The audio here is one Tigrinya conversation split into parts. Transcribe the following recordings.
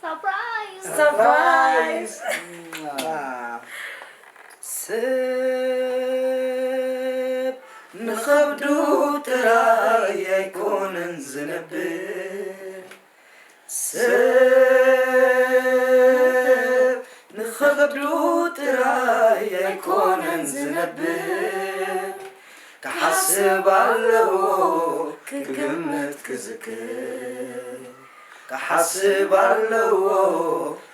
Surprise! Surprise! ሰብ ንኸብዱ ጥራይ ኣይኮነን ዝነብር፣ ሰብ ንኸብዱ ጥራይ ኣይኮነን ዝነብር፣ ክሓስብ ኣለዎ ክግምት ክዝክር፣ ክሓስብ ኣለዎ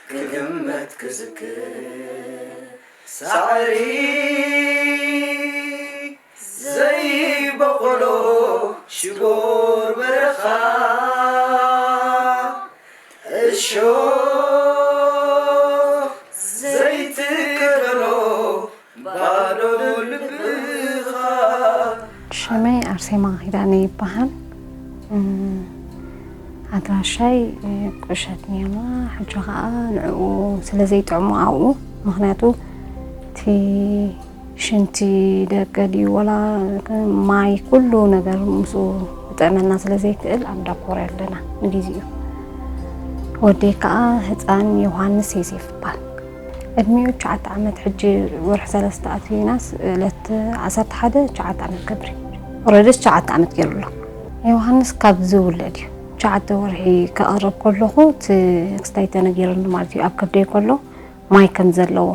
ክግምት ክዝክር። ሳዕሪ ዘይበቆሎ ሽጎር በረኻ፣ እሾኽ ዘይትከሎ ባዶ ልብኻ። ሽመይ ኣርሴማ ኪዳነ ይበሃል። እም፣ ኣድራሻይ፣ እ፣ ቁሸት ኔርና። ሕጂ ኸኣ ንዕኡ ስለ ዘይጥዕሞ ኣብኡ፣ ምኽንያቱ እቲ ሽንቲ ደገ ድዩ ወላ ማይ፣ ኩሉ ነገር ምስኡ ክጥዕመና ስለ ዘይክእል ኣብ ዳኮር ኣለና ንግዜኡ። ወደይ ከኣ ህጻን ዮሃንስ ዮሴፍ ይባል። ዕድሚኡ ትሽዓተ ዓመት፣ ሕጂ ወርሒ ሰለስተ ኣትዩናስ ዕለት ዓሰርተ ሓደ ትሽዓተ ዓመት ገብር እዩ። ኦረዲ ትሽዓተ ዓመት ገይሩ ኣሎ። ዮሃንስ ካብ ዝውለድ እዩ። ትሽዓተ ወርሒ ከቕርብ ከለኹ እቲ ክስታይ ተነጊሩኒ ማለት እዩ። ኣብ ከብደይ ከሎ ማይ ከም ዘለዎ።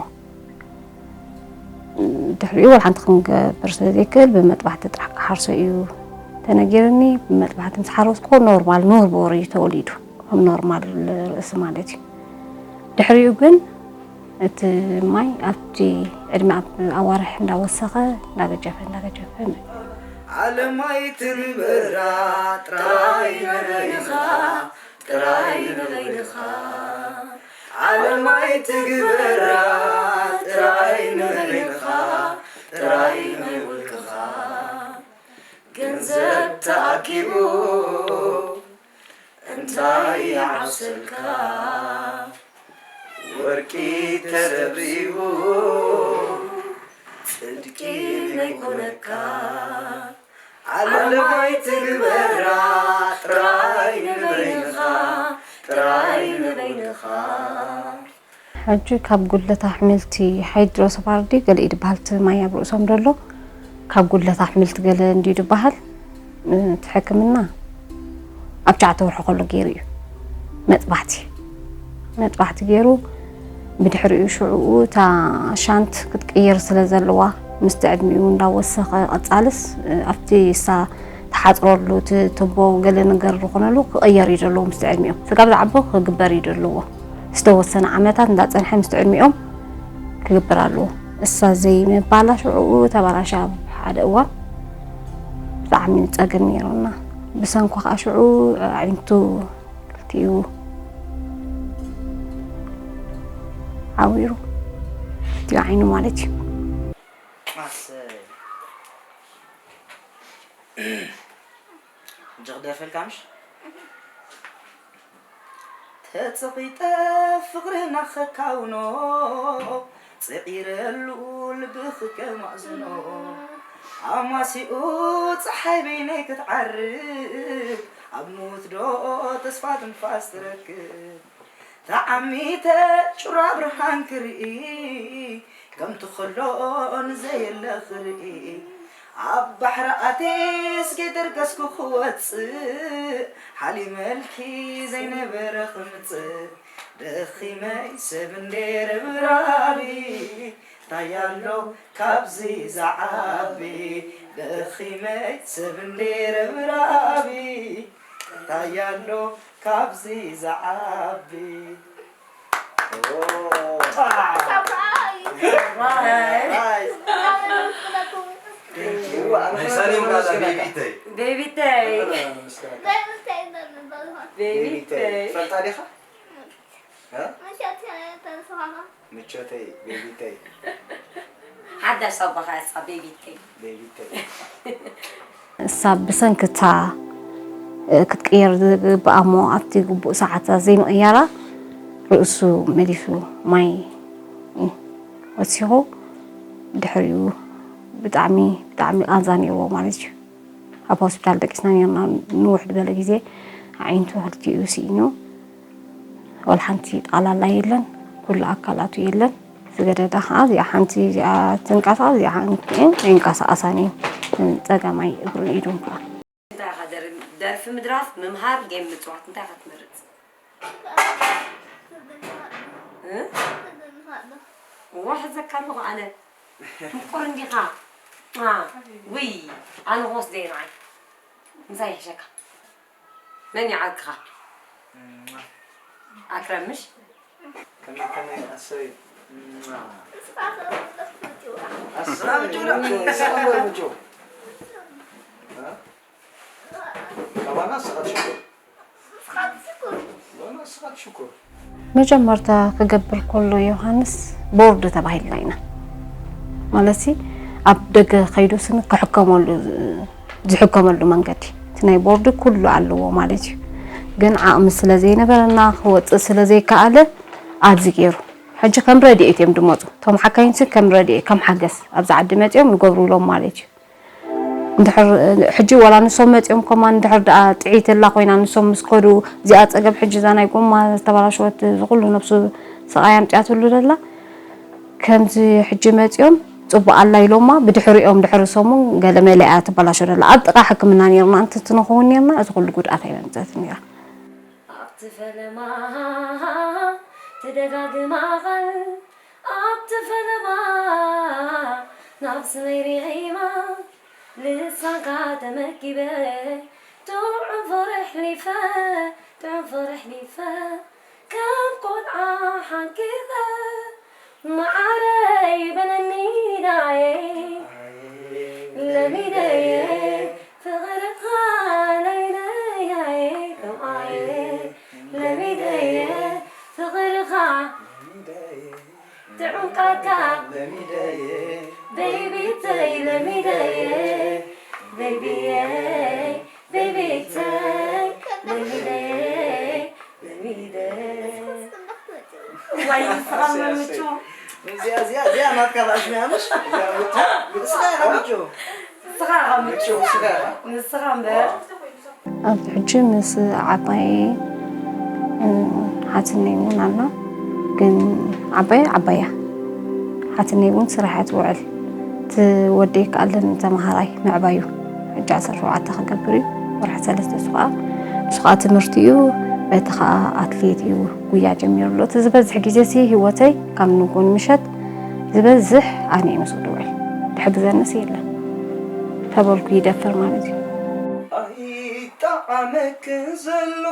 ድሕሪኡ ወላ ሓንቲ ክንገብር ስለ ዘይክእል ብመጥባሕቲ ጥራሕ ክሓርሶ እዩ ተነጊሩኒ። ብመጥባሕቲ ምስ ሓረስኩ ኖርማል ኖርቦር እዩ ተወሊዱ። ከም ኖርማል ርእሲ ማለት እዩ። ድሕሪኡ ግን እቲ ማይ ኣብቲ ዕድመ ኣብ ኣዋርሕ እንዳወሰኸ፣ እንዳገጀፈ፣ እንዳገጀፈ መ- ዓለማይ ትንበራ ጥራይ ንበይንኻ፣ ጥራይ ንበይንኻ። ዓለማይ ትግበራ ጥራይ ንበይንኻ፣ ጥራይ ናይ ውልቅኻ። ገንዘብ ተኣኪቡ እንታይ ይዓብሰልካ? ወርቂ ተረብሪቡ ጽድቂ ዘይኮነካ። ዓለማይ ትግበራ ጥራይ ንበይንኻ፣ ጥራይ ንበይንኻ። ሕጂ ካብ ጉድለት ኣሕምልቲ፣ ሃይድሮሶፋርዲ ገለ እዩ ዝበሃል፣ እቲ ማይ ኣብ ርእሶም ዘሎ፣ ካብ ጉድለት ኣሕምልቲ ገለ እንድዩ ዝበሃል። እቲ ሕክምና ኣብ ትሽዓተ ወርሒ ከሎ ገይሩ እዩ መጥባሕቲ። መጥባሕቲ ገይሩ፣ ብድሕሪኡ ሽዕኡ እታ ሻንት ክትቅየር ስለ ዘለዋ፣ ምስቲ ዕድሚኡ እንዳወሰኸ፣ ቀጻልስ ኣብቲ እሳ ትሓጽረሉ እቲ ቱቦ ገለ ነገር ዝኾነሉ ክቕየር እዩ ዘለዎ ምስቲ ዕድሚኡ። ስጋብ ዝዓቢ ክግበር እዩ ዘለዎ። ዝተወሰነ ዓመታት እንዳጸንሐ ምስቲ ዕድሚኦም ክግበር ኣለዎ። እሳ ዘይምባላ ሽዕኡ ተባላሻ ኣብ ሓደ እዋን ብጣዕሚ ጸገም ነይሩና። ብሰንኩ ከዓ ሽዑ ኣዒንቱ ክልቲኡ ዓዊሩ፣ ክልቲኡ ዓይኑ ማለት እዩ። ኣሰይ። ሕጂ ክደርፈልካ ምሽ? ተጸቒጠ ፍቕርና ኸካውኖ፣ ጽዒረሉ ልብኺ ከማእዝኖ፣ ኣማሲኡ ጸሓይ በይነይ ክትዓርብ፣ ኣብ ሞት ዶ ተስፋ ትንፋስ ትረክብ? ተዓሚተ ጩራ ብርሃን ክርኢ፣ ከምቲ ኸሎ ንዘየለ ክርኢ፣ ኣብ ባሕሪ ኣትየ እስኪ ደርገስኩ ክወጽእ፣ ሓሊመልኪ ዘይነበረ ክምጽእ፣ ደኺመይ ሰብ እንዴ ረብራቢ፣ እንታይ ኣሎ ካብዚ ዝዓቢ፣ ደኺመይ ሰብ እንዴ ረብራቢ፣ እንታይ ኣሎ ካብዚ ዝዓቢ። ናይ ሳሌም ካዛ ቤቢተይ። ቤቢተይ። ቤቢተይ። ቤቢተይ። ትፈልጣ ዲኻ? እ? ምቾተይ ቤቢተይ። ሓዳሽ ሳባኻ እሳ ቤቢተይ። ቤቢተይ። እሳ ብሰንክታ፣ እ፣ ክትቅየር ዝግብኣ እሞ ኣብቲ ግቡእ ሰዓታ ዘይምቕያራ ርእሱ መሊሱ ማይ ወሲኹ ድሕሪኡ ብጣዕሚ፣ ብጣዕሚ ቃንዛ ነይርዎ ማለት እዩ። ኣብ ሆስፒታል ደቂስና ነይርና ንውሕ ዝበለ ግዜ ኣዒንቱ ክልቲኡ ስኢኑ። ወላ ሓንቲ ጣላላ የለን፣ ኩሉ ኣካላቱ የለን። ዝገደዳ ከዓ እዚኣ ሓንቲ፣ እዚኣ ትንቀሳቐስ፣ እዚኣ ሓንቲ ኣይንቀሳቐሳን እዩ። ጸጋማይ እግሩን ኢዱን ከዓ። እንታይ ኢኻ ደር-፣ ደርፊ ምድራፍ፣ ምምሃር፣ ጌም ምጽዋት፣ እንታይ ኢኻ ትመርጽ? እ? እዋ፣ ሕዘካ ኣለኹ ኣነ። ምቁር እንዲኻ። አ፣ ውይ፣ ኣነ ክወስደ እየ ንዓይ። ምሳይ ይሕሸካ። መን ይዓርክኻ? ኣክረም ምሽ? ከመይ፣ ከመይ፣ ኣሰይ። ኣሰይ፣ ምቹ፣ ምቹ። እ? ካባና ንስኻ ትሽኩር። ንስኻ ትሽኩር። ዋላ ንስኻ ትሽኩር። መጀመርታ ክገብር ከሎ ዮሃንስ ቦርድ ተባሂልና ኢና። ማለትሲ ኣብ ደገ ከይዱ ስኒ ክሕከመሉ፣ ዝሕከመሉ መንገዲ። እቲ ናይ ቦርድ ኩሉ ኣለዎ ማለት እዩ። ግን ዓቕሚ ስለ ዘይነበረና፣ ክወጽእ ስለ ዘይከኣለ ኣብዚ ገይሩ። ሕጂ ከም ረድኤት እዮም ዝመጹ። እቶም ሓካይምሲ ከም ረድኤት፣ ከም ሓገዝ ኣብዚ ዓዲ መጺኦም ይገብሩሎም ማለት እዩ። እንድሕር፣ ሕጂ ዋላ ንሶም መጺኦም ከማን እንድሕር ደኣ ጥዕይቲ ኣላ ኮይና ንሶም ምስ ከዱ፣ እዚኣ ጸገም ሕጂ እዛ ናይ ጎማ ዝተበላሸወት እዚ ኩሉ ነብሱ ስቓይ ኣምጺኣትሉ ዘላ፣ ከምዚ ሕጂ መጺኦም ጽቡቕ ኣላ ኢሎማ፣ ብድሕሪኦም ድሕሪ ሰሙን ገለ መለ እያ ትበላሾ ዘላ። ኣብ ጥቓ ሕክምና ኔርና እንተትንኸውን ኔርና፣ እዚ ኩሉ ጉድኣት ኣይመምጸትን ኔራ። ኣብቲ ፈለማ ትደጋግማ ቃል፣ ኣብቲ ፈለማ ናብ ስመይ ሪዒማ፣ ልሳንካ ተመኪበ፣ ጥዑም ፍቕሪ ኣሕሊፈ፣ ጥዑም ፍቕሪ ኣሕሊፈ፣ ከም ቆልዓ ሓንኪኸ፣ መዓረይ በለኒ ናየ፣ ለሚደየ ፍቕርኻ ለሚደየ፣ ከምኣየ ለሚደየ ፍቕርኻ ጥዑም ቃልካ ለሚደየ፣ ቤቢተይ ለሚደየ፣ ቤቢየ፣ ቤቢተይ ለሚደየ፣ ለሚደየ። ዋይ፣ ንስኻ መምቹ። እዚኣ፣ እዚኣ፣ እዚኣ ናትካ ላሽ መያምሽ? እዚኣ ናትካ? ንስኻ ኢኻ ምቹ። ንስኻ ኢኻ ምቹ። ንስኻ ኢኻ። ንስኻ እምበር። ኣብዚ ሕጂ ምስ ዓባየይ፣ እ፣ ሓትነይ እውን ኣሎ። ግን ዓባየ ዓባያ። ሓትነይ እውን ስራሕ እያ ትውዕል። እቲ ወደይ ከኣለን ተምሃራይ ምዕባዩ። ሕጂ ዓሰርተ ሸውዓተ ክገብር እዩ። ወርሒ ሰለስተ እሱ ከኣ፣ እሱ ከኣ ትምህርቲ እዩ። በቲ ከኣ ኣትሌት እዩ። ጉያ ጀሚሩ ኣሎ። እቲ ዝበዝሕ ግዜ ሲ ህይወተይ ካብ ንጉን ምሸት ዝበዝሕ ኣነ እየ ምስኡ ድውዕል። ድሕግዘንስ የለን። ተበልኩ ይደፍር ማለት እዩ። ኣይጠዓመክን ዘሎ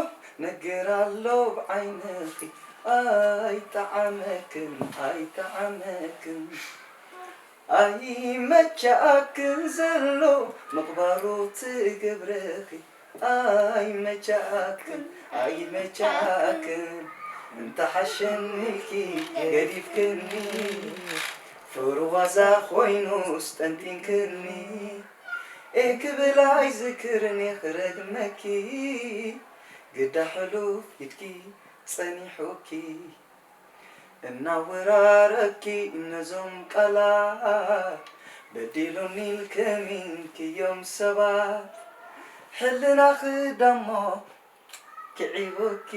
ነገር ኣሎ ብዓይንኺ። ኣይጠዓመክን፣ ኣይጠዓመክን። ኣይመቻኣክን ዘሎ ምቕባሩ ትገብርኺ። ኣይመቻኣክን፣ ኣይመቻኣክን። እንተሓሸኒልኪ ገዲፍክኒ፣ ፍሩ ዋዛ ኮይኑስ ጠንጢንክኒ። ኤህ ክብል ኣይዝክርን እየ ክረግመኪ፣ ግዳ ሕሉፍ ኢድኪ ጸኒሑኪ። እናወራረብኪ ነዞም ቃላት፣ በዲሉኒ ኢልክም ኢንክዮም ሰባት፣ ሕልናኺ ደሞ ክዒቡኪ፣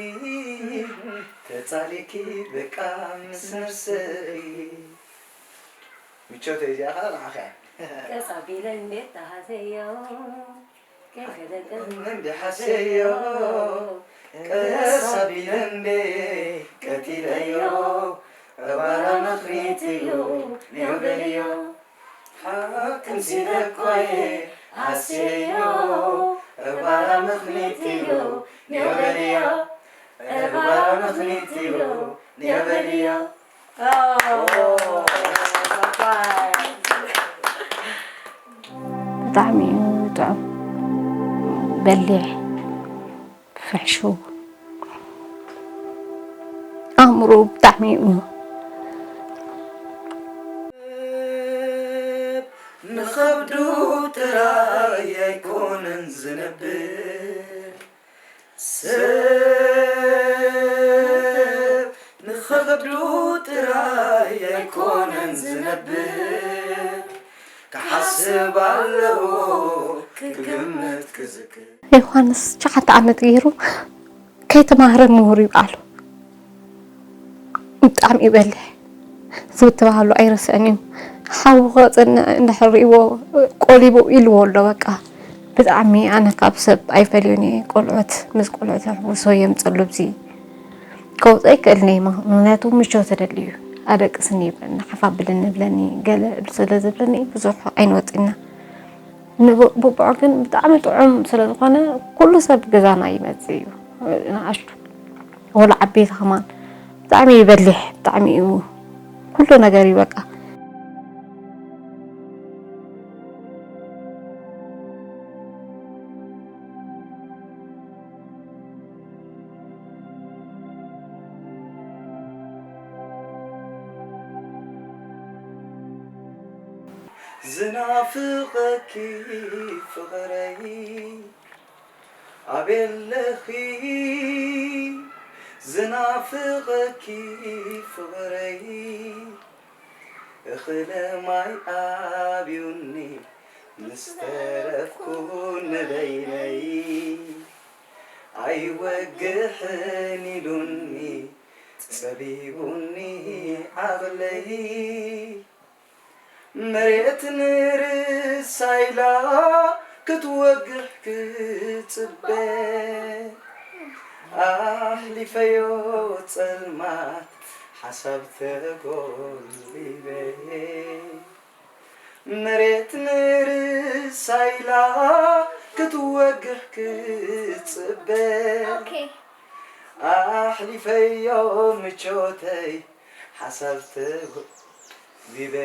ተጻሊኪ በቃ ምስ ነብስኺ። ምቾተይ እዚኣ ኸኣ ንዓኺ እያ። ቀስ ኣቢለ እንዴት ተሃሰዮ፣ ከይከደቅን እንዴ ሓሰዮ፣ ቀስ ኣቢለ እንዴ ቀቲለዮ፣ ዕባራ ምኽኒት እዩ ኔው በልዮ። ሓክም ሲለኮየ ሃስየዮ፣ ዕባራ ምኽኒት እዩ ኔው በልዮ፣ ዕባራ ምኽኒት እዩ ኔው በልዮ። ብጣዕሚ እዩ ጥዑም፣ በሊሕ፣ ፍሕሹው፣ ኣእምሮ ብጣዕሚ እዩ። ንኸብዱ ጥራይ ኣይኮነን ዝነብር፣ ሰብ ንኸብዱ ጥራይ ኣይኮነን ዝነብር፣ ክሓስብ ኣለዎ ክግምት ክዝክር። ዮሃንስ ትሽዓተ ዓመት ገይሩ ከይተማህረ ምሁር እዩ በዓሉ። ብጣዕሚ እዩ በሊሕ። ዝብትባሃሉ ኣይርስዕን እዩ። ሓዊ ከፅንዕ እንድሕር ርእይዎ ቆሊቡ ኢልዎ ኣሎ። በቃ ብጣዕሚ ኣነ ካብ ሰብ ኣይፈልዮን እየ። ቆልዑት ምስ ቆልዑት የሕውሶ የምፅሉ ብዚ ከውፅኦ ኣይክእልን እየ። ምኽ- ምኽንያቱ ምቾት እደሊ እዩ። ኣደቅስኒ ይብለኒ፣ ሓፍ ኣብልኒ ይብለኒ፣ ገለ ስለ ዝብለኒ ብዙሕ ኣይንወፅእና። ንቡቡዕ ግን ብጣዕሚ ጥዑም ስለ ዝኾነ ኩሉ ሰብ ገዛና ይመጽእ እዩ። ንኣሽቱ ወላ ዓበይቲ ከማን ብጣዕሚ ይበሊሕ፣ ብጣዕሚ እዩ ኩሉ ነገር እዩ በቃ። ዝናፍቐኪ ፍቕረይ ኣበይ ኣለኺ? ዝናፍቐኪ ፍቕረይ እኽለ ማይ ኣብዩኒ ምስ ተረፍኩ ንበይነይ ኣይወግሕን ኢሉኒ ጸቢቡኒ ዓቕለይ መሬት ንርእሳ ኢላ ክትወግሕ ክጽበ ኣሕሊፈዮ ጸልማት ሓሳብ ተጎልቢበ መሬት ንርእሳ ኢላ ክትወግሕ ክጽበ ኣሕሊፈዮ ምቾተይ ሓሳብ ተጎልቢበ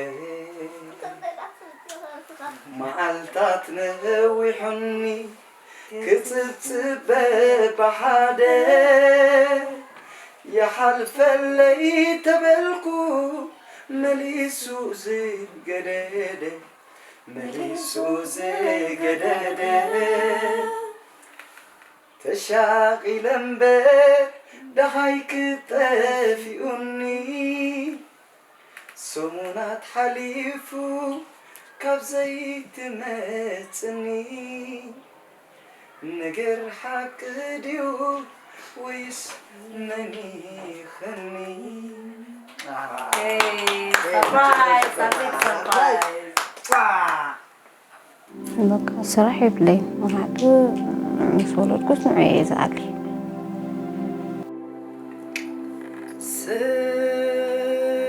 መዓልታት ነዊሑኒ ክጽብጽበ ብሓደ ይሓልፈለይ ተበልኩ መሊሱ ዝገደደ መሊሱ ዝገደደ ተሻቒለ እምበር ደሃይ ክጠፊኡኒ ሰሙናት ሓሊፉ ካብ ዘይትመጽኒ ነገር ሓቂ ድዩ ወይስ መኒኸኒ? Hey, surprise! A big surprise! በቃ ስራሕ የብለይን። ምኽንያቱ ምስ ወለድኩስ ንዑ እየ ዝኣሊ።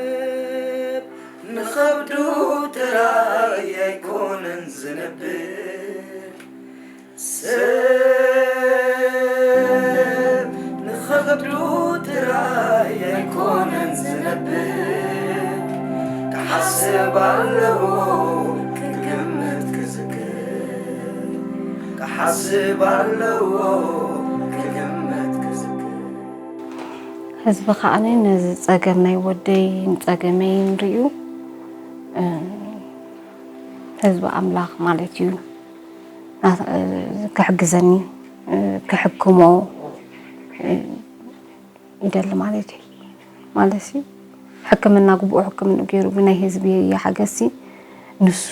ሰብ ንኸብዱ ጥራይ ኣይኮነን ዝነብር ሰብ ንኸብዱ ጥራይ ኣይኮነን ዝነብር ክሓስብ ኣለዎ ክግምት ክዝክር ክሓስብ ኣለዎ ክግምት ክዝክር ህዝቢ ከዓ ነዚ ፀገም ናይ ወደይ ንፀገመይ ንርእዩ ህዝቢ ኣምላኽ ማለት እዩ ክሕግዘኒ ክሕክሞ ይደሊ ማለት እዩ። ማለት ሕክምና ግቡእ ሕክምና ገይሩ ብናይ ህዝቢ ሓገዝሲ ንሱ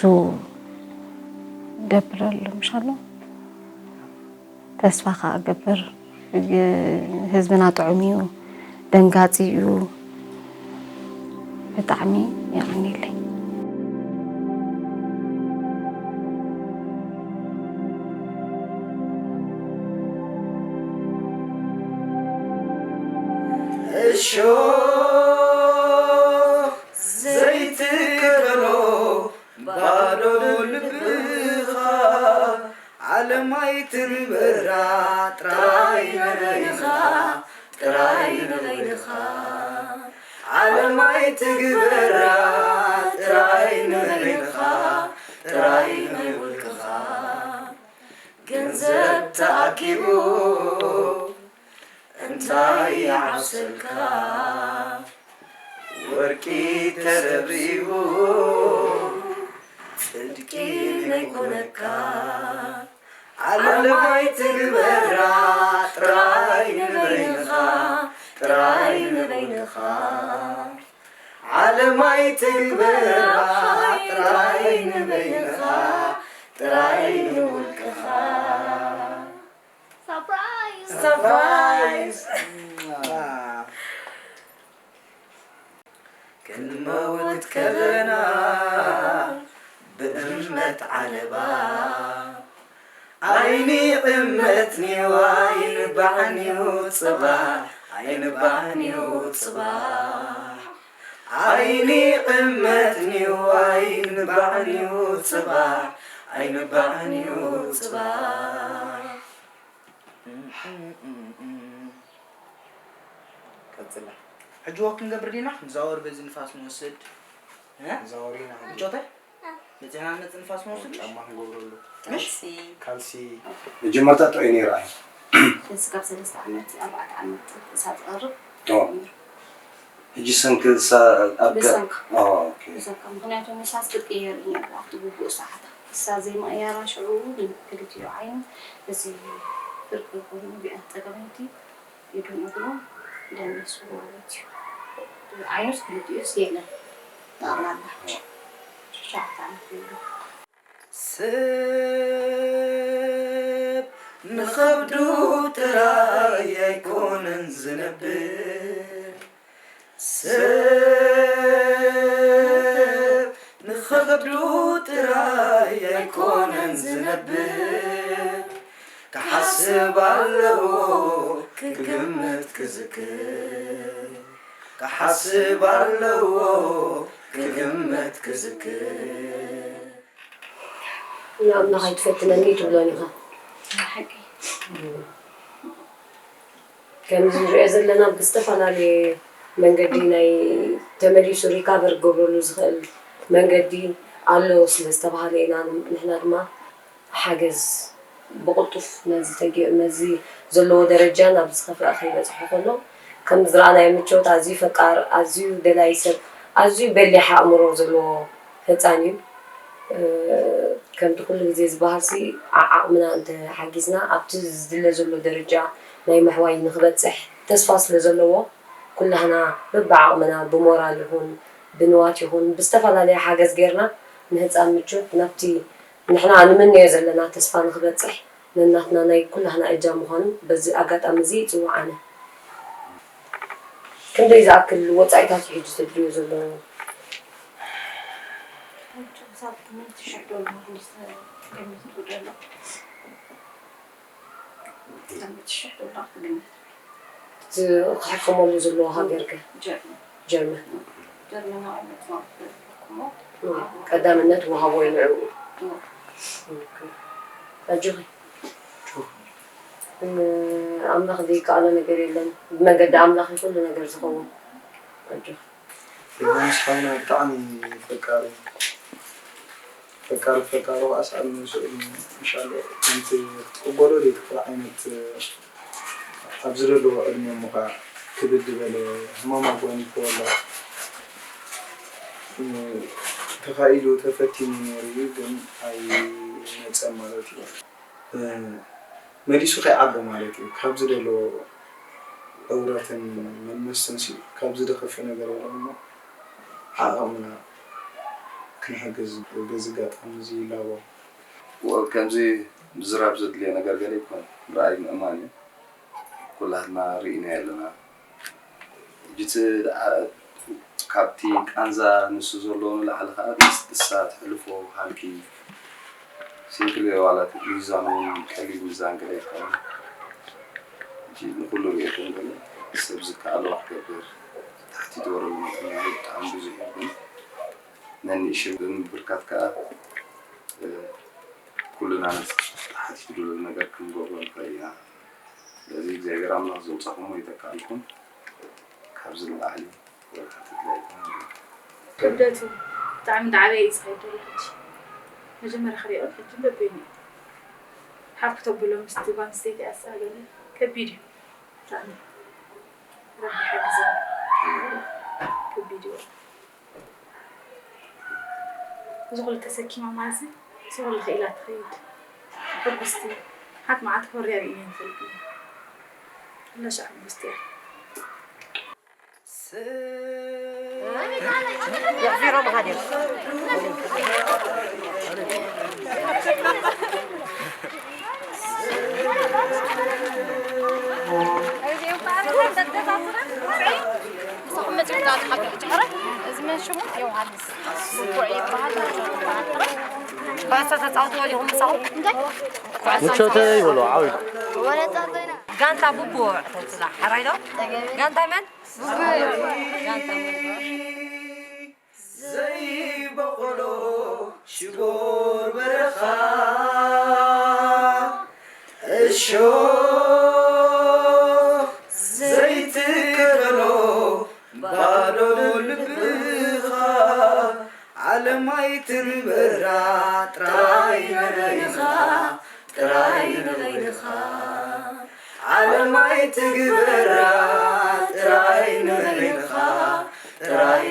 ደብረሉ ምሻሎ ተስፋ ከዓ እገብር። ህዝብና ጥዑም እዩ፣ ደንጋፂ እዩ። ብጣዕሚ የቐንየለይ። እሾኽ ዘይትከሎ ባዶ ልብኻ ዓለም ኣይትንበራ ጥራይ ንበይንኻ ጥራይ ንበይንኻ ዓለም ኣይትግበራ ጥራይ ንበይንኻ ጥራይ ናይ ውልቅኻ ገንዘብ ተኣኪቡ እንታይ ይዓብሰልካ ወርቂ ተረብሪቡ ጽድቂ ነይኮነካ ዓለም ኣይትግበራ ጥራይ ንበይንኻ ጥራይ ንበይንኻ ዓለም ኣይትግበራ ጥራይ ንበይንኻ ጥራይ ንውልቅኻ Surprise! Surprise! ክንመውት ከለና ብእመት ዓለባ ኣይኒ እመት ኒዋይን ባዕኒው ጽባሕ ኣይን ባዕኒው ጽባሕ ኣይኒ እመት ኒዋይን ባዕኒው ጽባሕ ኣይን ባዕኒው ጽባሕ ቀጽላ። ሕጂ ወክ ክንገብር ዲና? ክንዛወር በዚ ንፋስ ንወስድ። እ? ዛወሪና። ምቾተ? በዚሕና ንመጽእ ንፋስ ንወስድ? ጫማ ክንገብረሉ። ምሽ? ካልሲ። ካልሲ። መጀመርታ ጥዑይ ነይሩ ኣይ። እዚ ካብ ሰለስተ ዓመት፣ ኣርባዕተ ዓመት እሳ ትቐርብ። ኦ። ሕጂ ሰንኪ እሳ ኣብ ገ-፣ ብሰንካ። ኦ፣ ኦኬ። ብሰንካ። ምኽንያቱ ንሳስ ክትቅየር እዩ ነይሩ ኣብቲ ግቡእ ሰዓታ። እሳ ዘይምቕያራ ሽዑ ክልቲኡ ዓይኑ እዚ ፍርቂ ኮይኑ ቢኣ ጸገመይቲ ኢዱን እግሩን ደሚሱ ማለት እዩ። ዓይኑስ ክልቲኡስ የለን። ጠቕላላ ትሽዓተ ዓመት ይብሉ። ሰብ ንኸብዱ ጥራይ ኣይኮነን ዝነብር፣ ሰብ ንኸብዱ ጥራይ ኣይኮነን ዝነብር፣ ክሓስብ ኣለዎ ክግምት ክዝክር፣ ክሓስብ ኣለዎ ክግምት ክዝክር። ንኣምላኽ ኣይትፈትነኒ ትብሎን ኢኻ። ሓቂ። ከምዚ ንሪኦ ዘለና ብዝተፈላለየ መንገዲ ናይ ተመሊሱ ሪካቨር ክገብረሉ ዝኽእል መንገዲ ኣሎ ስለ ዝተባሃለ ኢና ንሕና ድማ ሓገዝ ብቕልጡፍ ነዚ ተገ-፣ ነዚ ዘለዎ ደረጃ ናብ ዝኸፍአ ከይበጽሐ ከሎ ከም ዝረኣናዮ ምቾት ኣዝዩ ፈቃር ኣዝዩ ደላይ ሰብ ኣዝዩ በሊሕ ኣእምሮ ዘለዎ ህፃን እዩ። ከምቲ ኩሉ ግዜ ዝበሃልሲ ዓዓቕምና እንተሓጊዝና ኣብቲ ዝድለ ዘሎ ደረጃ ናይ ምሕዋይ ንክበፅሕ ተስፋ ስለ ዘለዎ ኩላህና በብዓቕምና ብሞራል ይኹን ብንዋት ይኹን ብዝተፈላለየ ሓገዝ ጌርና ንህፃን ምቹት ናብቲ ንሕና ንምነዮ ዘለና ተስፋ ንክበፅሕ ነናትና ናይ ኩላህና እጃም ምዃኑ በዚ ኣጋጣሚ እዚ ይፅውዕ ኣነ። ክንደይ ዝኣክል ወፃኢታት እዩ ሕጂ ተድልዮ ዘሎ? ሕጂ ክሳብ ትምንት ሽሕ ዶላር እዩ ተገሚቱ ዘሎ። ትምንት ሽሕ ዶላር ትግምት። እቲ ክሕከመሉ ዘለዎ ሃገር ከ? ጀርመን። ጀርመን። ጀርመን ኣብ ምጥማት እሞ ቀዳምነት ወሃቦ እዩ ንዕኡ። እዎ። ኦኬ። ኣጆኺ። እ፣ ኣምላኽ ዘይከኣሎ ነገር የለን። ብመገዲ ኣምላኽ እዩ ኩሉ ነገር ዝኸውን። ኣጆኺ። ዮሃንስ ሓውና ብጣዕሚ ፈቃሪ፣ ፈቃሪ፣ ፈቃሪ ከኣ ሰኣል ንስእሉ። ኢንሻላህ ከምቲ ክትቅበሎ ዘይትኽእል ዓይነት ኣብ ዝደለዎ ዕድመ እሞ ኸዓ ክብድ ዝበለ ሕማም ኣጓኒፍዎ ኣሎ። ተኻኢሉ ተፈቲኑ ነይሩ እዩ፣ ግን ኣይመጸን ማለት እዩ። መሊሱ ከይዓቢ ማለት እዩ። ካብ ዝደሎ ዕውረትን መመስን ሲ ካብ ዝደኸፈ ነገር የለን እሞ ዓቕምና ክንሕግዝ በዚ ኣጋጣሚ እዚ ይላቦ። ከምዚ ምዝራብ ዘድልዮ ነገር ገለ ኣይኮነን። ምርኣይ ምእማን እዩ። ኩላትና ርኢናዮ ኣለና። ሕጂ እቲ ደኣ ካብቲ ቃንዛ ንሱ ዘለዎ ንላዕሊ ከኣ ምስ እሳ ተሕልፎ ሃልኪ ሲንክል ዋላ እቲ ሚዛኑ እውን ቀሊል ሚዛን ገለ ኣይኮነን። ሕጂ ንኹሉ ርእየቶ እንከሎ ሰብ ዝከኣሎ ክገብር ተሓቲቱ ወረዱ ምኽንያቱ ብጣዕሚ ብዙሕ እዩ። ግን ነንእሽን ብምብርካት ከኣ፣ እ፣ ኩልና ነቲ ተሓቲቱ ዘሎ ነገር ክንገብሮ ንኽእል ኢና። ስለዚ እግዚኣብሔር ኣምላኽ ዘውጻኹሞ ይተክኣልኩም። ካብዚ ንላዕሊ ወላ ሓንቲ ድላይ ኣይኮነን። ክብደቱ ብጣዕሚ እንዳዓበየ እዩ ዝኸይድ ዘሎ ሕጂ። መጀመርያ ክሪኦ ሕጂ በበይኑ እዩ። ሓፍ ክተብሎ ምስቲ ጓል ኣንስተይቲ ኣሳ ገለ ከቢድ እዩ። ብጣዕሚ። ረቢ ይሓግዘና። ከቢድ እዩ። እዚ ኩሉ ተሰኪማ ማለት እዚ ኩሉ ክኢላ ትኸይድ። ሕጉስቲ። ሓንቲ መዓልቲ ኮርያ ርኢና ኣይንፈልጥን። ኩላ ሻዕ ሕጉስቲ እያ። የሕፊሮም ሃዲም። መን ሽሙ? ዮሃንስ። ብቁዕ ይበሃል። ኩዕሶ ተጻውትዎ ዲኹም ምሳኹም? እንታይ? ምቾተይ ይበልዎ ዓው ኢሉ። ወለጻ እንተይና። ጋንታ ቡቡዕ ተብላ። ሕራይ ዶ? ጋንታ መን? ቡቡዕ። ጋንታ ቡቡዕ። ዘይበቆሎ ሽጎር በረኻ እሾ ዘይትከሎ ባዶ ልብኻ ዓለም ኣይትንበራ ጥራይ ንበይንኻ ጥራይ ንበይንኻ ዓለም ኣይትግበራ ጥራይ ንበይንኻ ጥራይ